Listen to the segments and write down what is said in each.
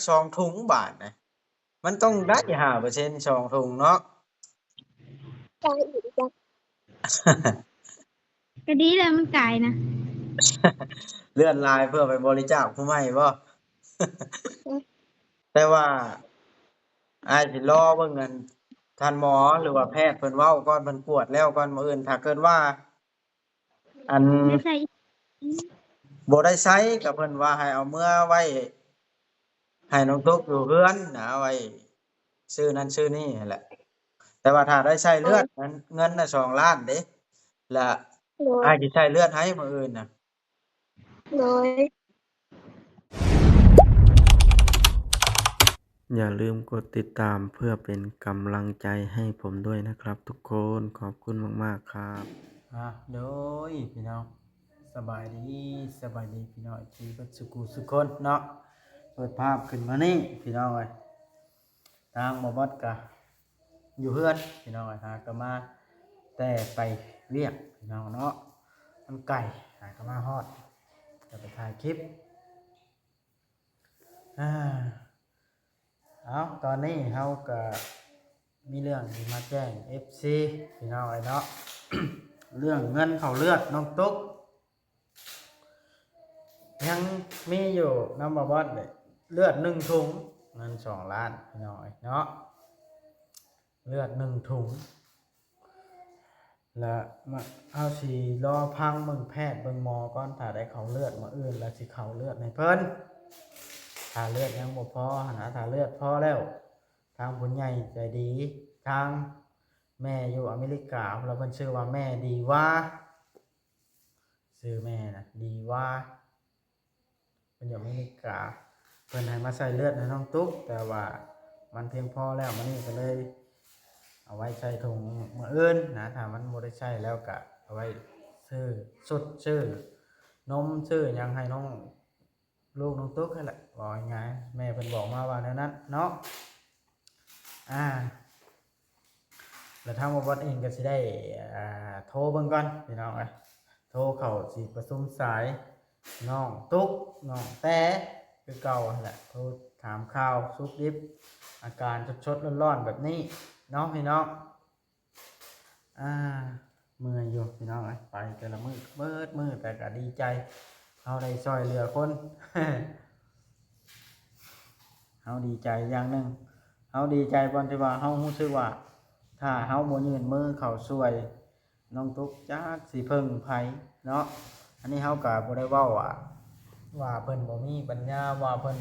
ສອງຖົງບາດນະ ມັນຕ້ອງໄດ້ຫ້າເປີເຊັນ ສອງຖົງເນາະ. ກາຍອີກຈັກ ກະດີແລ້ວ ມັນກາຍນະ. ເລືອດຫຼາຍເພື່ອໄປບໍລິຈາກຜູ້ໃໝ່ບໍ່? ແຕ່ວ່າອ້າຍຊິລໍເບິ່ງອັນທ່ານໝໍ ຫຼືວ່າແພດເພິ່ນເວົ້າກ່ອນ ເພິ່ນກວດແລ້ວກ່ອນ ມື້ອື່ນ ຖ້າເກີດວ່າ ອັນ ໄດ້ໃຊ້ ບໍ່ໄດ້ໃຊ້ ກໍເພິ່ນວ່າໃຫ້ເອົາເມືອໄວ້ໃຫ້ນ້ອງຕຸກຢູ່ເຮືອນນະ ໄວ້ຊື້ນັ້ນຊື້ນີ້ຫັ້ນແຫຼະ. ແຕ່ວ່າຖ້າໄດ້ໃຊ້ເລືອດ ໂດຍ ນັ້ນ ເງິນນະສອງລ້ານເດ້ ລະ ໂດຍ ອ້າຍຊິໃສ່ເລືອດໃຫ້ມື້ອື່ນນະ. ໂດຍ ຢ່າລືມກົດຕິດຕາມເພື່ອເປັນກຳລັງໃຈໃຫ້ຜົມດ້ວຍນະຄັບທຸກຄົນ. ຂອບຄຸນມາກໆຄັບ. ອ່າ ໂດຍ ພີ່ນ້ອງ ສະບາຍດີ ສະບາຍດີພີ່ນ້ອງທີ່ເບິດສຸຂູສຸຄົນເນາະ. ເປີດພາບຂຶ້ນມານີ້ ພີ່ນ້ອງເອີຍ ທາງໝໍບອດກະຢູ່ເຮືອນ ພີ່ນ້ອງເອີຍ ຫາກະມາແຕ່ໄປວຽກ ພີ່ນ້ອງເນາະ ມັນໄກ ຫາກະມາຮອດ ຈະໄປຖ່າຍຄລິບ. ອາ ເອົາ ຕອນນີ້ເຮົາກະມີເລື່ອງຊິມາແຈ້ງເອັຟຊີ ພີ່ນ້ອງເອີຍເນາະ ເລື່ອງເງິນເຂົ້າເລືອດນ້ອງຕຸກ ຍັງມີຢູ່ນຳບ່າວບອດເດ ເລືອດໜຶ່ງຖົງ ເງິນສອງລ້ານ ພີ່ນ້ອງເອີຍເນາະ ເລືອດໜຶ່ງຖົງ ແລະ ມາ ເຮົາຊິລໍຟັງເບິ່ງແພດເບິ່ງໝໍກ່ອນ ຖ້າໄດ້ເຂົ້າເລືອດມື້ອື່ນ ລະຊິເຂົ້າເລືອດໃຫ້ເພິ່ນ ຖ້າເລືອດຍັງບໍ່ພໍຫັ້ນນະ. ຖ້າເລືອດພໍແລ້ວ ທາງຜູ້ໃຫຍ່ໃຈດີ ທາງແມ່ຢູ່ອາເມລິກາ ລະເພິ່ນຊື່ວ່າແມ່ດີວາ ຊື່ແມ່ນະ ດີວາ ເພິ່ນຢູ່ອາເມລິກາ ເພິ່ນໃຫ້ມາໃສ່ເລືອດໃຫ້ນ້ອງຕຸກ ແຕ່ວ່າມັນພຽງພໍແລ້ວ ມື້ນີ້ກໍເລີຍເອົາໄວ້ໃສ່ຖົງມື້ອື່ນນະ ຖ້າມັນບໍ່ໄດ້ໃຊ້ແລ້ວກໍເອົາໄວ້ຊື້ຊຸດ ຊື້ນົມ ຊື້ຫຍັງໃຫ້ນ້ອງ ລູກນ້ອງຕຸກຫັ້ນແຫຼະ ເວົ້າງ່າຍໆ ແມ່ເພິ່ນບອກມາວ່າແນວນັ້ນເນາະ. ອາ ແລ້ວທາງໝໍບອດເອງກໍຊິໄດ້ ອ່າ ໂທເບິ່ງກ່ອນພີ່ນ້ອງເອີຍ ໂທເຂົ້າຊິປະຊຸມສາຍນ້ອງຕຸກ ນ້ອງແຕ ຄືເກົ່າຫັ້ນແຫຼະ ໂທຖາມຂ່າວສຸກດິບ ອາການສົດໆຮ້ອນໆແບບນີ້ເນາະ ພີ່ນ້ອງ. ອາ ເມື່ອຍຢູ່ພີ່ນ້ອງເອີຍ ໄປແຕ່ລະມື້ເບິດມື້ ແຕ່ກະດີໃຈ ເຮົາໄດ້ຊ່ອຍເຫຼືອຄົນ ເຮົາດີໃຈຢ່າງໜຶ່ງ ເຮົາດີໃຈບ່ອນທີ່ວ່າເຮົາຮູ້ສຶກວ່າ ຖ້າເຮົາບໍ່ຍື່ນມືເຂົ້າຊ່ວຍນ້ອງຕຸກ ຈັກຊິເພິ່ງໃຜເນາະ. ອັນນີ້ເຮົາກະບໍ່ໄດ້ເວົ້າວ່າ ວ່າເພິ່ນບໍ່ມີປັນຍາ ວ່າເພິ່ນ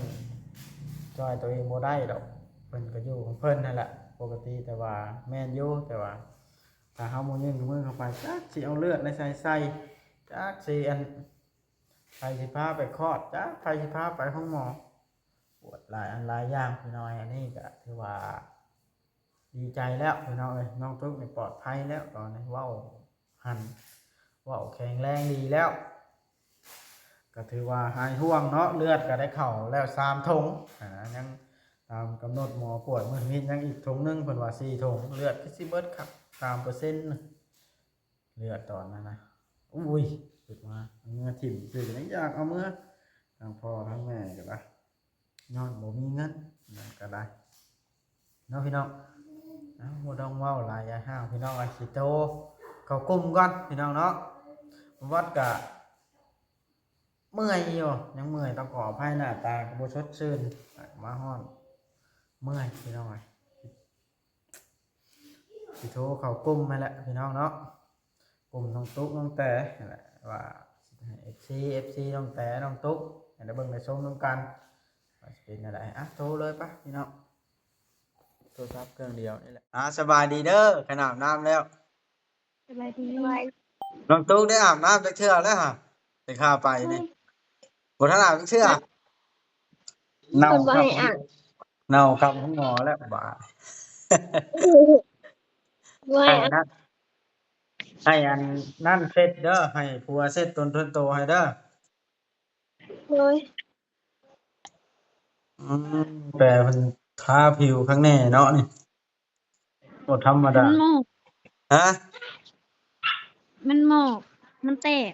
ຊ່ອຍຕົວເອງບໍ່ໄດ້ດອກ ເພິ່ນກະຢູ່ຂອງເພິ່ນຫັ້ນແຫຼະປົກກະຕິ ແຕ່ວ່າແມ່ນຢູ່ ແຕ່ວ່າ ຖ້າເຮົາບໍ່ຍື່ນມືເຂົ້າໄປ ຈັກຊິເອົາເລືອດໃນໃສໃສ່ ຈັກຊິອັນ ໃຜຊິພາໄປຄອດ ຈັກໃຜຊິພາໄປໂຮງໝໍ ປວດຫຼາຍອັນຫຼາຍຢ່າງພີ່ນ້ອງ. ອັນນີ້ກະຖືວ່າດີໃຈແລ້ວພີ່ນ້ອງເອີຍ ນ້ອງຕຸກນີ້ປອດໄພແລ້ວ ຕອນນີ້ເວົ້າຫັ້ນ ເວົ້າແຂງແຮງດີແລ້ວ ກໍຖືວ່າຫາຍຫ່ວງເນາະ ເລືອດກໍໄດ້ເຂົ້າແລ້ວສາມຖົງຫັ້ນນະ ຍັງຕາມກຳນົດໝໍກວດມື້ນີ້ ຍັງອີກຖົງໜຶ່ງ ເພິ່ນວ່າສີ່ຖົງ ເລືອດຄືຊິເບິດຄັກສາມເປີເຊັນ ເລືອດຕອນນັ້ນນະ ອຸ້ຍ ຂຶ້ນມາເມືອຖິ້ມຊື່ ຍັງຢາກເອົາເມືອ ທັງພໍ່ທັງແມ່ກໍໄດ້ ຍ້ອນບໍ່ມີເງິນ ນັ້ນກໍໄດ້ ເນາະພີ່ນ້ອງ. ເອົາ ບໍ່ຕ້ອງເວົ້າຫຼາຍ ຢ່າຫ້າວພີ່ນ້ອງ ອາ ຊິໂທເຂົ້າກຸ່ມກ່ອນພີ່ນ້ອງເນາະ. ວັດກະເມື່ອຍຢູ່ ຍັງເມື່ອຍ ຕ້ອງຂໍອະໄພ ໜ້າຕາກໍບໍ່ສົດຊື່ນ ມາຮອດເມື່ອຍພີ່ນ້ອງເອີຍ. ຊິໂທເຂົ້າກຸ່ມຫັ້ນແຫຼະພີ່ນ້ອງເນາະ ກຸ່ມນ້ອງຕຸກນ້ອງແຕຫັ້ນແຫຼະ ວ່າຊິໃຫ້ເອັຟຊີ ເອັຟຊີນ້ອງແຕນ້ອງຕຸກ ໃຫ້ໄດ້ເບິ່ງໄດ້ຊົມນຳກັນ ວ່າຊິເປັນແນວໃດ. ອ່ະ ໂທເລີຍປະພີ່ນ້ອງ ໂທລະສັບເຄື່ອງດຽວນີ້ແຫຼະ. ອ່າ ສະບາຍດີເດີ ຄັນອາບນ້ຳແລ້ວ. ສະບາຍດີ ນ້ອງຕຸກໄດ້ອາບນ້ຳຈັກເທື່ອແລ້ວຫະ ແຕ່ຂ້າໄປນີ້ ບໍ່ທັນອາບຈັກເທື່ອ ເນົ່າ ເພິ່ນບໍ່ໃຫ້ອາບ ເນົ່າຄັບໂຮງໝໍແລ້ວບາດ ບໍ່ໃຫ້ອາບ ໃຫ້ອັນນັ້ນເຊັດເດີ ໃຫ້ຜົວເຊັດຕົນເທິນໂຕໃຫ້ເດີ. ໂດຍ ອືມ ແປເພິ່ນທາຜິວຄັກແນ່ເນາະນີ້ ບໍ່ທຳມະດາ ມັນໝອກ ຮະ ມັນໝອກ ມັນແຕກ.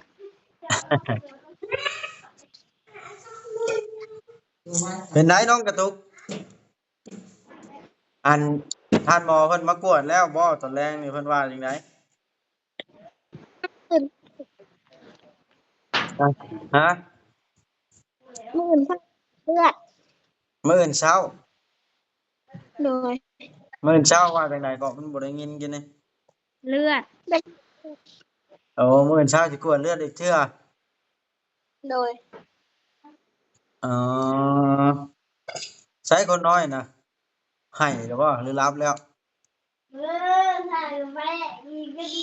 ເປັນໃດນ້ອງກະຕຸກ? ອັນ ທ່ານໝໍເພິ່ນມາກວດແລ້ວບໍ່? ຕອນແລງນີ້ເພິ່ນວ່າຈັ່ງໃດ? ຮະ? ມື້ອື່ນເຊົ້າເລືອດ ມື້ອື່ນເຊົ້າ? ໂດຍ. ມື້ອື່ນເຊົ້າວ່າຈັ່ງໃດເກາະ? ມັນບໍ່ໄດ້ຍິນກິນນີ້. ເລືອດ. ໂອ້ ມື້ອື່ນເຊົ້າຊິກວດເລືອດອີກເທື່ອ. ໂດຍ. ອໍ ໃສຄົນນ້ອຍນະ ໄຫ້ແລ້ວບໍ່ ຫຼືຫຼັບແລ້ວ? ເອີ ໃຫ້ແມ່ອີກກໍດີ.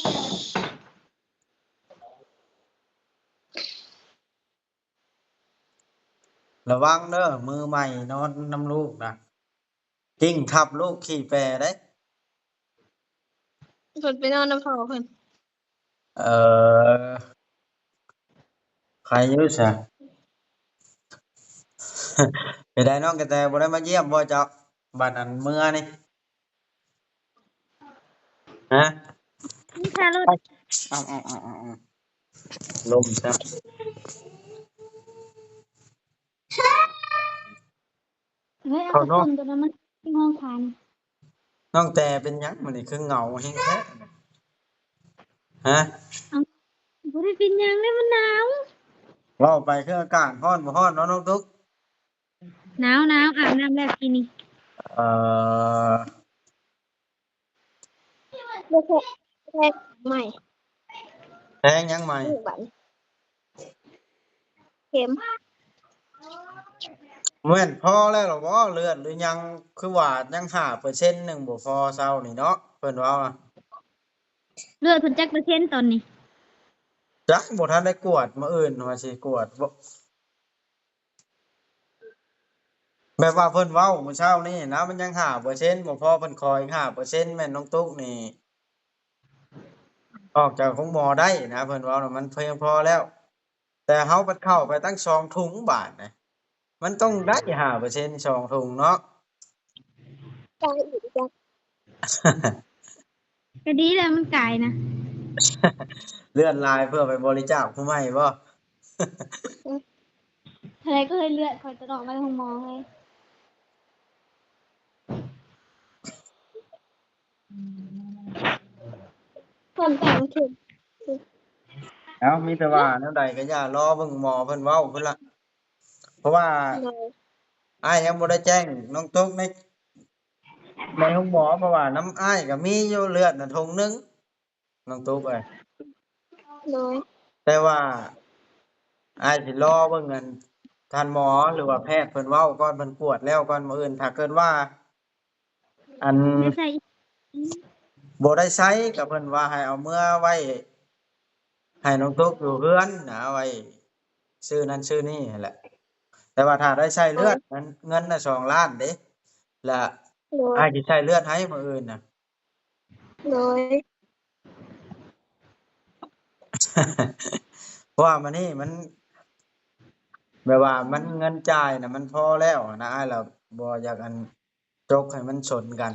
ລະວັງເດີ ມືໃໝ່ນອນນຳລູກນະ ກິ້ງທັບລູກຂີ້ແປເດ້. ເພິ່ນໄປນອນນຳພໍ່ເພິ່ນ. ເອີ ໃຄຢູ່ຊະ. ເປັນໃດນ້ອງກະແຕ ບໍ່ໄດ້ມາຢ້ຽມບໍ່ເຈົ້າ? ບັດອັນເມືອນີ້ ຮະ? ມີຄ່າລົດ. ເອົາໆໆໆ ລົມຊະ. ເຮີ້ຍ ເອົາ ເອົາເຂົ້າ ເຂົ້າເນາະ ຕົ້ນຕົວນັ້ນມາໃສ່ຫ້ອງຄານ. ນ້ອງແຕເປັນຫຍັງມື້ນີ້ຄືເຫງົາແຮງແທ້? ຮະ? ເອົ້າ ບໍ່ໄດ້ເປັນຫຍັງເດ້ ມັນໜາວ. ເວົ້າໄປຄືອາກາດຮ້ອນ ບໍ່ຮ້ອນເນາະນ້ອງຕຸກ? ໜາວໆ ອາບນ້ຳແລ້ວກີ້ນີ້. ເອີ ບໍ່ແພງ ແພງຫຍັງໃໝ່? ແພງຫຍັງໃໝ່? ນີ້ບັດນີ້ ເຂັມ ແມ່ນພໍແລ້ວລະບໍ່? ເລືອດຫຼືຫຍັງ ຄືວ່າຍັງຫ້າເປີເຊັນໜຶ່ງບໍ່ພໍເຊົ້ານີ້ເນາະ ເພິ່ນເວົ້ານະ. ເລືອດເພິ່ນຈັກເປີເຊັນຕອນນີ້? ຈັກ ບໍ່ທັນໄດ້ກວດ ມື້ອື່ນວ່າຊິກວດ. ແບບວ່າເພິ່ນເວົ້າມື້ເຊົ້ານີ້ນະ ມັນຍັງຫ້າເປີເຊັນບໍ່ພໍ ເພິ່ນຂໍອີກຫ້າເປີເຊັນ ແມ່ນນ້ອງຕຸກນີ້ອອກຈາກໂຮງໝໍໄດ້ນະ ເພິ່ນເວົ້ານະ ມັນພຽງພໍແລ້ວ. ແຕ່ເຮົາພັດເຂົ້າໄປຕັ້ງສອງຖົງບາດນະ ມັນຕ້ອງໄດ້ຫ້າເປີເຊັນ ສອງຖົງເນາະ. ກາຍອີກຈັກ ກະດີແລ້ວ ມັນກາຍນະ. ເລືອດຫຼາຍເພື່ອໄປບໍລິຈາກຜູ້ໃໝ່ບໍ່? ເທົ່າໃດກໍເຮີ້ຍ ເລືອດຂ້ອຍຕະຫຼອດມາໂຮງໝໍເຮີ້ຍ. ຄວາມຕ່າງເຂດ ເອົ້າ ມີແຕ່ວ່າແນວໃດກໍຢ່າ ລໍເບິ່ງໝໍເພິ່ນເວົ້າພຸ້ນລະ. ເພາະວ່າ ໂດຍ ອ້າຍຍັງບໍ່ໄດ້ແຈ້ງນ້ອງຕຸກໃນ ໃນໂຮງໝໍ ເພາະວ່ານຳອ້າຍກໍມີຢູ່ເລືອດນະຖົງໜຶ່ງ ນ້ອງຕຸກເອີຍ. ໂດຍ ແຕ່ວ່າອ້າຍຊິລໍເບິ່ງອັນທ່ານໝໍ ຫຼືວ່າແພດເພິ່ນເວົ້າກ່ອນ ເພິ່ນກວດແລ້ວກ່ອນ ມື້ອື່ນ ຖ້າເກີດວ່າ ອັນ ບໍ່ໄດ້ໃຊ້ ບໍ່ໄດ້ໃຊ້ກໍເພິ່ນວ່າໃຫ້ເອົາເມືອໄວ້ໃຫ້ນ້ອງຕຸກຢູ່ເຮືອນນະ ໄວ້ຊື້ນັ້ນຊື້ນີ້ຫັ້ນແຫຼະ. ແຕ່ວ່າຖ້າໄດ້ໃຊ້ເລືອດ ໂດຍ ນັ້ນເງິນນະສອງລ້ານເດ້ ລະ ໂດຍ ອ້າຍຊິໃສ່ເລືອດໃຫ້ມື້ອື່ນນະ. ໂດຍ ເພາະວ່າມື້ນີ້ມັນ ແບບວ່າມັນເງິນຈ່າຍນະມັນພໍແລ້ວນະ ອ້າຍລະບໍ່ຢາກອັນ ຈົກໃຫ້ມັນຊົນກັນ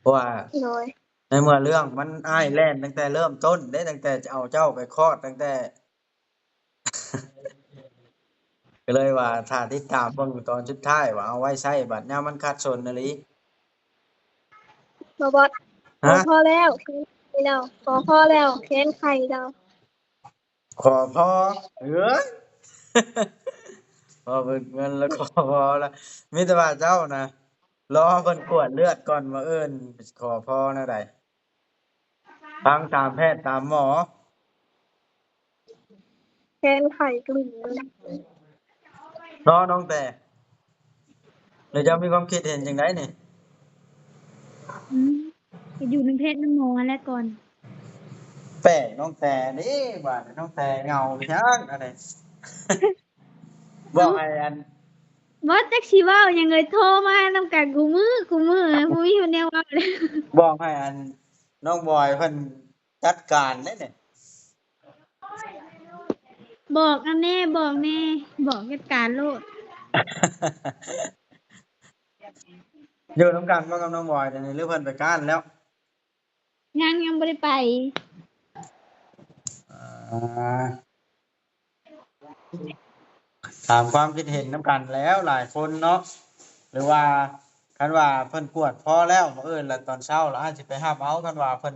ເພາະວ່າ ໂດຍ ໃນເມື່ອເລື່ອງມັນ ອ້າຍແລ່ນຕັ້ງແຕ່ເລີ່ມຕົ້ນເດ້ ຕັ້ງແຕ່ຈະເອົາເຈົ້າໄປຄອດ ຕັ້ງແຕ່ ກໍເລີຍວ່າຖ້າຕິດຕາມເບິ່ງຕອນສຸດທ້າຍວ່າເອົາໄວ້ໃຊ້ ບັດຍາມມັນຂັດສົນອີ່ຫຼີ. ບໍ່ບອດ ພໍ ພໍແລ້ວ ພໍແລ້ວ ພໍ ພໍແລ້ວ ແຂນໄຂ້ແລ້ວ. ຂໍພໍ ເອີຍ ພໍເບິດເງິນແລ້ວ ຂໍພໍລະ ມີແຕ່ວ່າເຈົ້ານະ ລໍເພິ່ນກວດເລືອດກ່ອນ ມື້ອື່ນຂໍພໍແນວໃດ ຟັງຕາມແພດຕາມໝໍ ແຂນໄຂ້ກຶ້ມເນາະ ນ້ອງແຕ ແລ້ວເຈົ້າມີຄວາມຄິດເຫັນຈັ່ງໃດນີ້? ອືມ ໄປຢູ່ນຳແພດນຳໝໍຫັ້ນແຫຼະກ່ອນ. ແປກນ້ອງແຕເດ້ ບາດນີ້ນ້ອງແຕເຫງົາໄປຈັກອັນນີ້ ບອກໃຫ້ອັນ ບໍ່ຈັກຊິເວົ້າຫຍັງເລີຍ ໂທມານຳກັນຄູ່ມື້ ຄູ່ມື້ ບໍ່ມີແນວເວົ້າເລີຍ. ບອກໃຫ້ອັນ ນ້ອງບອຍເພິ່ນຈັດການເດ້ນີ້. ບອກນຳແດ່ ບອກແດ່ ບອກຈັດການໂລດ. ຢູ່ນຳກັນບໍ່ກັບນ້ອງບອຍດຽວນີ້ ຫຼືເພິ່ນໄປການແລ້ວ? ຍັງ ຍັງບໍ່ໄດ້ໄປ. ອ່າ ຖາມຄວາມຄິດເຫັນນຳກັນແລ້ວຫຼາຍຄົນເນາະ ຫຼືວ່າຄັນວ່າເພິ່ນກວດພໍແລ້ວ ມື້ອື່ນລະຕອນເຊົ້າລະອາດຊິໄປຮັບເອົາ ຄັນວ່າເພິ່ນ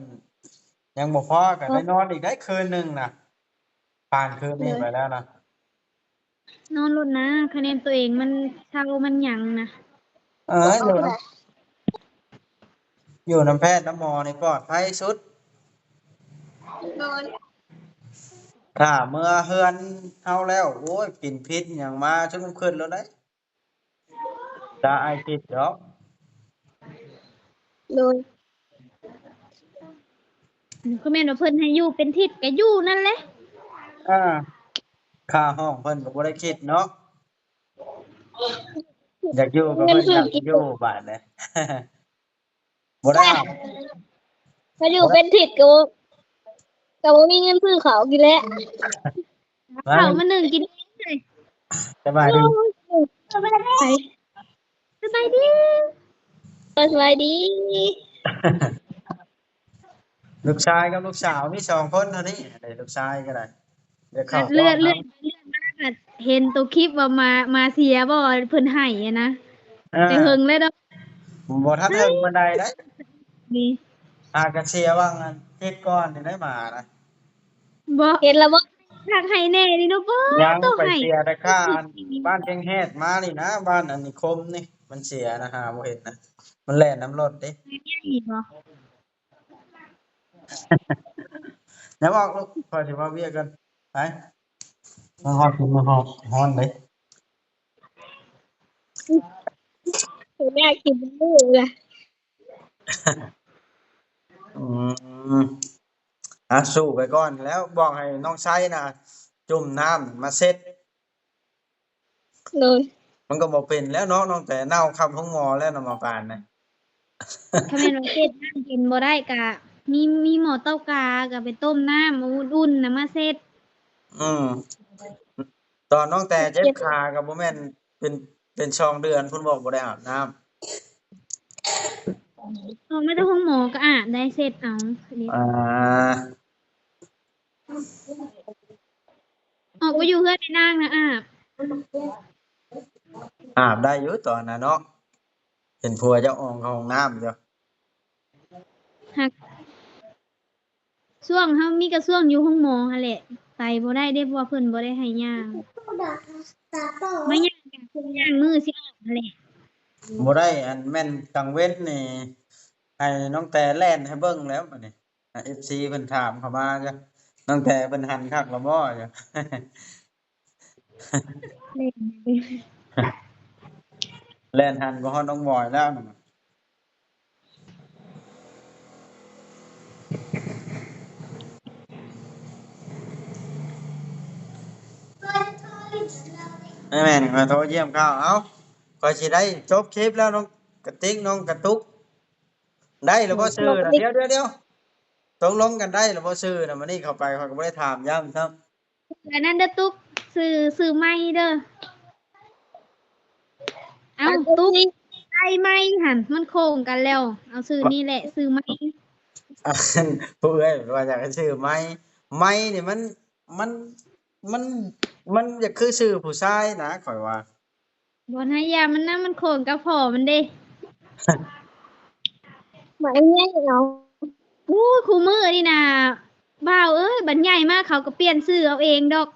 ຍັງບໍ່ພໍກໍໄດ້ນອນອີກໄດ໋ຄືນໜຶ່ງນະ ຜ່ານຄືນນີ້ໄປແລ້ວນະ. ນອນໂລດນາ ຄະແນນໂຕເອງມັນເຊົາມັນຫຍັງນະ. ເອີ ຢູ່ນຳ ຢູ່ນຳແພດນຳໝໍນີ້ປອດໄພສຸດ. ໂດຍ ຖ້າເມືອເຮືອນເຮົາແລ້ວ ໂອ້ຍ ປິ່ນພິດຫຍັງມາ ຈະລຸກຂຶ້ນໂລດໄດ໋. ຕາອ້າຍຄິດດອກ. ໂດຍ ກໍແມ່ນວ່າເພິ່ນໃຫ້ຢູ່ເປັນທິດກໍຢູ່ນັ້ນແຫຼະ. ອ່າ ຄ່າຫ້ອງເພິ່ນກໍບໍ່ໄດ້ຄິດເນາະ ຢາກຢູ່ກໍເພິ່ນຢາກຢູ່ບາດນີ້ ບໍ່ໄດ້ອາບ ຖ້າຢູ່ເປັນທິດກໍ ກໍບໍ່ມີເງິນຊື້ເຂົ້າກິນແລ້ວ. ເອົາເຂົ້າມາໜຶ້ງກິນເອງເລີຍ. ສະບາຍດີ ສະບາຍດີ ສະບາຍດີ. ລູກຊາຍກັບລູກສາວມີສອງຄົນເທົ່ານີ້ ເດ້ ລູກຊາຍກໍໄດ້ ເລືອກເຂົ້າ ເລືອກ ເລືອກ ເລືອກມາກໍເຫັນໂຕຄລິບວ່າມາ ມາເຊຍບໍ່ ເພິ່ນໃຫ້ຫັ້ນນະ. ເອີ ແຕ່ເຫິງແລ້ວດອກ ບໍ່ທັນເຖິງປານໃດເດ້ ນີ້ ຫາກະເສຍຫວ່າງອັນເຈັດກ່ອນນີ້ໄດ້ມານະ. ບໍ່ ເຫັນລະບໍ່ ທັກໃຫ້ແດ່ນີ້ເນາະ. ບໍ່ ຍັງໄປເສຍແຕ່ຄ່າອັນບ້ານແກ້ງແຮດມານີ້ນະ ບ້ານອັນນິຄົມນີ້ ມັນເສຍນະ ຫາບໍ່ເຫັນນະ ມັນແລ່ນນຳລົດເດ້. ຢ່າບອກລູກ ຂ້ອຍຊິເວົ້າວຽກກ່ອນ ໄປ ມາຮອດ ມາຮອດ ຮ້ອນເດ້. ຢາກກິນມື້ລະ ອືມ ອ່ະ ສູ້ໄປກ່ອນແລ້ວ ບອກໃຫ້ນ້ອງໄຊນະ ຈຸ່ມນ້ຳມາເຊັດ. ໂດຍ ມັນກໍບໍ່ເປັນແລ້ວເນາະ ນ້ອງແຕເນົ່າຄຳໂຮງໝໍແລ້ວນະ ໝໍປານນະ. ຖ້າແມ່ນວ່າເຮັດນ້ຳເຢັນບໍ່ໄດ້ກະ ມີ ມີໝໍເຕົ້າກາ ກະໄປຕົ້ມນ້ຳອຸ່ນໆນະມາເຊັດ. ອືມ ຕອນນ້ອງແຕເຈັບຂາກໍບໍ່ແມ່ນເປັນ ເປັນສອງເດືອນພຸ້ນບໍ ບໍ່ໄດ້ອາບນ້ຳ. ອອກມາແຕ່ໂຮງໝໍກໍອາບໄດ້ ເຊັດເອົາ. ອ່າ ອອກໄປຢູ່ເຮືອນແມ່ນາງນະອາບ. ອາບໄດ້ຢູ່ຕອນນັ້ນເນາະ ເຫັນຜົວເຈົ້າອອງເຂົ້າຫ້ອງນ້ຳຢູ່. ຫາກຊ່ວງເຮົາມີກະຊ່ວງຢູ່ໂຮງໝໍຫັ້ນແຫຼະ ໄປບໍ່ໄດ້ເດ້ ເພາະວ່າເພິ່ນບໍ່ໄດ້ໃຫ້ຍ່າງ ມາຍ່າງ ຍ່າງມື້ຊິອອກຫັ້ນແຫຼະ. ບໍ່ໄດ້ ອັນແມ່ນກາງເວັນນີ້ ໃຫ້ນ້ອງແຕແລ່ນໃຫ້ເບິ່ງແລ້ວບັດນີ້. ເອັຟຊີເພິ່ນຖາມເຂົ້າມາຢູ່ ນ້ອງແຕເພິ່ນຫັນຄັກລະບໍ່ຢູ່. ແລ່ນ ແລ່ນຫັນບໍ່ຮອດນ້ອງບອຍແລ້ວ. ແມ່ນ ຂ້ອຍໂທຢ້ຽມເຂົ້າ. ເອົ້າ ຂ້ອຍຊິໄດ້ຈົບຄລິບແລ້ວ ນ້ອງກະຕິກ ນ້ອງກະຕຸກ. ໄດ້ລະບໍ່ຊື່ນະ? ດຽວໆໆ ຕົກລົງກັນໄດ້ລະບໍ່ຊື່ນະ? ມື້ນີ້ເຂົ້າໄປຂ້ອຍກໍບໍ່ໄດ້ຖາມຢ້ຳຊ້ຳ. ອັນນັ້ນເດີຕຸກ ຊື່ ຊື່ໄມເດີ. ເອົ້າ ຕຸກ ໄດໄມຫັ້ນ ມັນໂຄ້ງກັນແລ້ວ. ເອົາຊື່ນີ້ແຫຼະ ຊື່ໄມ. ຜູ້ເອື້ອຍວ່າຢາກໃຫ້ຊື່ໄມ. ໄມນີ້ມັນ ມັນ ມັນ ມັນຢາກຄືຊື່ຜູ້ຊາຍນະ ຂ້ອຍວ່າ. ບໍ່ນະ ຢ່າມັນນະ ມັນໂຄ້ງກັບພໍ່ມັນເດ້. ບາດໃຫຍ່ເອົາ. ໂອ້ຍ ຄູ່ມື້ນີ້ນະ ບ່າວເອີຍ ບັດໃຫຍ່ມາເຂົາກໍປ່ຽນຊື່ເອົາເອງດອກ.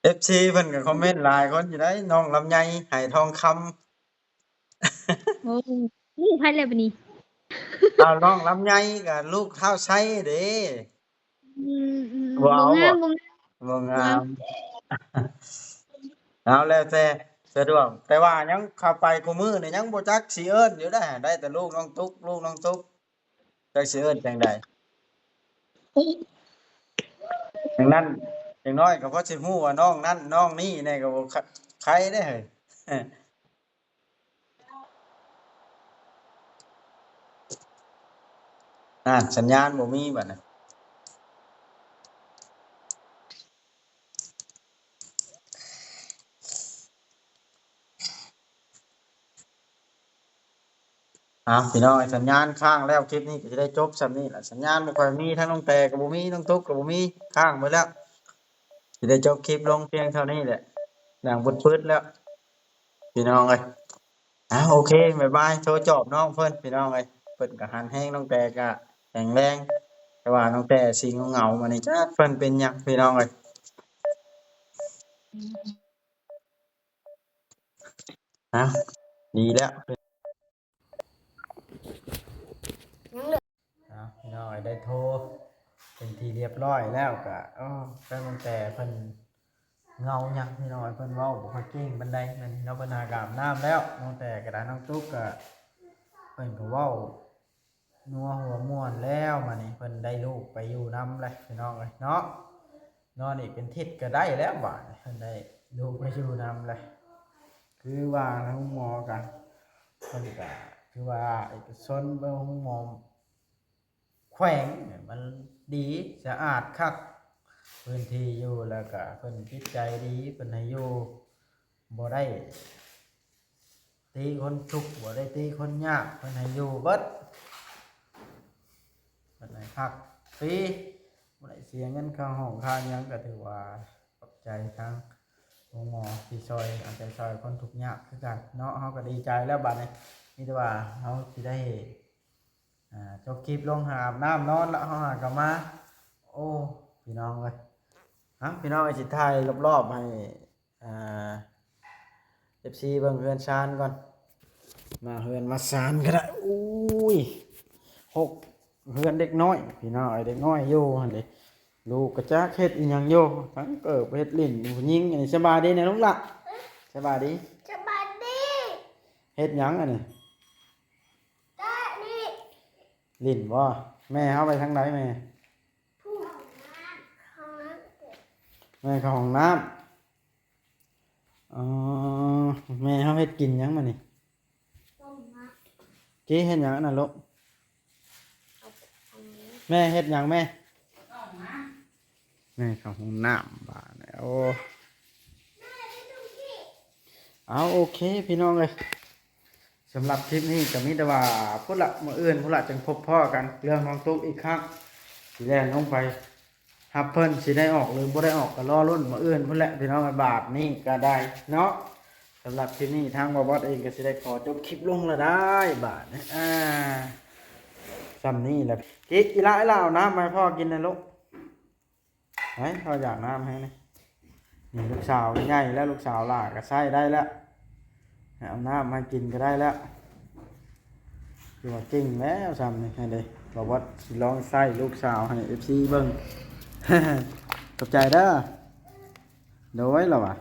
ເອັຟຊີເພິ່ນກໍຄອມເມັນຫຼາຍຄົນຢູ່ໄດ໋ ນ້ອງລຳໄຍ ໄຫທອງຄຳ. ໂອ້ ລູກໃຜແລ້ວບັດນີ້? ເອົາ ນ້ອງລຳໄຍກໍລູກທ້າວໄຊເດ້. ອືມໆ ບໍ່ເອົາ ບໍ່ງາມ ບໍ່ງາມ ບໍ່ງາມ. ເອົາ ແລ້ວແຕ່ສະດວກ ແຕ່ວ່າຍັງເຂົ້າໄປຄູ່ມື້ນີ້ຍັງບໍ່ຈັກຊິເອີ້ນຢູ່ໄດ໋ ໄດ້ແຕ່ລູກນ້ອງຕຸກ ລູກນ້ອງຕຸກ ຈັກຊິເອີ້ນຈັ່ງໃດ. ຈັ່ງນັ້ນ ຢ່າງໜ້ອຍກໍພໍຊິຮູ້ວ່ານ້ອງນັ້ນນ້ອງນີ້ແດ່ ກໍບໍ່ ຄ- ໄຄເດ້ເຮີ້ຍ. ອ່າ ສັນຍານບໍ່ມີບັດນີ້. ເອົາ ພີ່ນ້ອງ ສັນຍານຄ້າງແລ້ວ ຄລິບນີ້ກໍຈະໄດ້ຈົບຊ່ຳນີ້ລະ. ສັນຍານບໍ່ຄ່ອຍມີ ທັງນ້ອງແຕກໍບໍ່ມີ ນ້ອງຕຸກກໍບໍ່ມີ ຄ້າງເບິດແລ້ວ. ຊິໄດ້ຈົບຄລິບລົງພຽງເທົ່ານີ້ແຫຼະ ດັງປຶດໆແລ້ວພີ່ນ້ອງເອີຍ. ອ່າ ໂອເຄ ບາຍບາຍ. ໂທຈອບນ້ອງເພິ່ນພີ່ນ້ອງເອີຍ. ເພິ່ນກໍຫັນແຮງ ນ້ອງແຕກໍແຂງແຮງ ແຕ່ວ່ານ້ອງແຕຊິເຫງົາໆມານີ້ ຈັກເພິ່ນເປັນຫຍັງພີ່ນ້ອງເອີຍ. ອ່າ ດີແລ້ວ. ອ່າ ພີ່ນ້ອງເອີຍ ໄດ້ໂທເປັນທີ່ຮຽບຮ້ອຍແລ້ວ ກໍ ໂອ້ ແຕ່ຕັ້ງແຕ່ເພິ່ນເຫງົາຫຍັງພີ່ນ້ອງເອີຍ ເພິ່ນເວົ້າບໍ່ຄ່ອຍເກັ່ງປານໃດແມ່ນເນາະ. ເພິ່ນຫາກະອາບນ້ຳແລ້ວ ນ້ອງແຕກໍໄດ້ ນ້ອງຕຸກກໍ ເພິ່ນກໍເວົ້ານົວຫົວມ່ວນແລ້ວ. ບາດນີ້ເພິ່ນໄດ້ລູກໄປຢູ່ນຳແລ້ວພີ່ນ້ອງເອີຍເນາະ. ນອນອີກເປັນທິດກໍໄດ້ແລ້ວ ບາດນີ້ເພິ່ນໄດ້ລູກໄປຢູ່ນຳແລ້ວ. ຄືວ່າທາງໂຮງໝໍກໍ ເພິ່ນກໍ ຄືວ່າເອກະຊົນ ເບິ່ງໂຮງໝໍ ແຂວງ ມັນດີສະອາດຄັກ ພື້ນທີ່ຢູ່ ແລ້ວກະເພິ່ນຈິດໃຈດີ ເພິ່ນໃຫ້ຢູ່ ບໍ່ໄດ້ຕີຄົນທຸກ ບໍ່ໄດ້ຕີຄົນຍາກ ເພິ່ນໃຫ້ຢູ່ເບິດ ເພິ່ນໃຫ້ພັກຟຣີ ບໍ່ໄດ້ເສຍເງິນຄ່າຫ້ອງຄ່າຫຍັງ ກະຖືວ່າຂອບໃຈທາງໂຮງໝໍທີ່ຊ່ອຍ ເອົາໃຈຊ່ອຍຄົນທຸກຍາກຄືກັນເນາະ. ເຮົາກະດີໃຈແລ້ວບາດນີ້ ມີແຕ່ວ່າເຮົາຊິໄດ້ ອ່າ ຈົບຄລິບລົງ ຫາອາບນ້ຳນອນລະ ເຮົາຫາກະມາ. ໂອ້ ພີ່ນ້ອງເອີຍ ເອົາ ພີ່ນ້ອງເອີຍ ຊິຖ່າຍລອບໆໃຫ້ ອ່າ ເອັຟຊີ ເບິ່ງເຮືອນຊານກ່ອນ. ມາເຮືອນມາຊານກໍໄດ້. ໂອ້ຍ ຫົກ ເຮືອນເດັກນ້ອຍ ພີ່ນ້ອງເອີຍ ເດັກນ້ອຍຢູ່ຫັ້ນເດ. ລູກກະຈັກເຮັດອີ່ຫຍັງຢູ່ ທັງເກີບເຮັດຫຼິ້ນ ຜູ້ຍິງ. ອັນນີ້ສະບາຍດີນະລູກຫຼ້າ? ສະບາຍດີ. ສະບາຍດີ. ເຮັດຫຍັງອັນນີ້? ເຕະຫຼິ້ນ. ຫຼິ້ນບໍ່? ແມ່ເຮົາໄປທາງໃດແມ່? ຜູ້ ຫ້ອງນ້ຳ ຫ້ອງນ້ຳ. ແມ່ເຂົ້າຫ້ອງນ້ຳ. ອໍ ແມ່ເຮົາເຮັດກິນຫຍັງມານີ້? ຕົ້ມມະ. ເກເຮັດຫຍັງອັນນັ້ນລູກ? ແມ່ເຮັດຫຍັງແມ່? ແມ່ເຂົ້າຫ້ອງນ້ຳບາດນີ້. ໂອ້ ເອົາ ໂອເຄ ພີ່ນ້ອງເອີຍ ສຳລັບຄລິບນີ້ກໍມີແຕ່ວ່າພຸ້ນລະ ມື້ອື່ນພຸ້ນລະ ຈຶ່ງພົບພໍ້ກັນເລື່ອງນ້ອງຕຸກອີກຄັ້ງ ຊິແລ່ນລົງໄປ ຮັບເພິ່ນ ຊິໄດ້ອອກຫຼືບໍ່ໄດ້ອອກ ກໍລໍລຸ້ນມື້ອື່ນພຸ້ນແຫຼະພີ່ນ້ອງ. ບາດນີ້ກໍໄດ້ເນາະ ສຳລັບຄລິບນີ້ທາງບ່າວບອດເອງກໍຊິໄດ້ຂໍຈົບຄລິບລົງລະໄດ້ບາດນີ້. ອ່າ ສ່ຳນີ້ແຫຼະ. ກິ ອີຫຼ້າ ອີຫຼ້າ ເອົານ້ຳມາໃຫ້ພໍ່ກິນແດ່ລູກ. ເຮີ້ຍ ພໍ່ຢາກນ້ຳແຮງນີ້. ນີ້ລູກສາວໃຫຍ່ແລ້ວ ລູກສາວຫຼ້າກໍໃຊ້ໄດ້ແລ້ວ. ໃຫ້ເອົານ້ຳມາໃຫ້ກິນກໍໄດ້ແລ້ວ ຖືວ່າເກັ່ງແລ້ວຊ່ຳນີ້. ຫັ້ນເດ ບ່າວບອດຊິລອງໃຊ້ລູກສາວໃຫ້ເອັຟຊີເບິ່ງ. ຂອບໃຈເດີ. ໂດຍ ລະວ່າ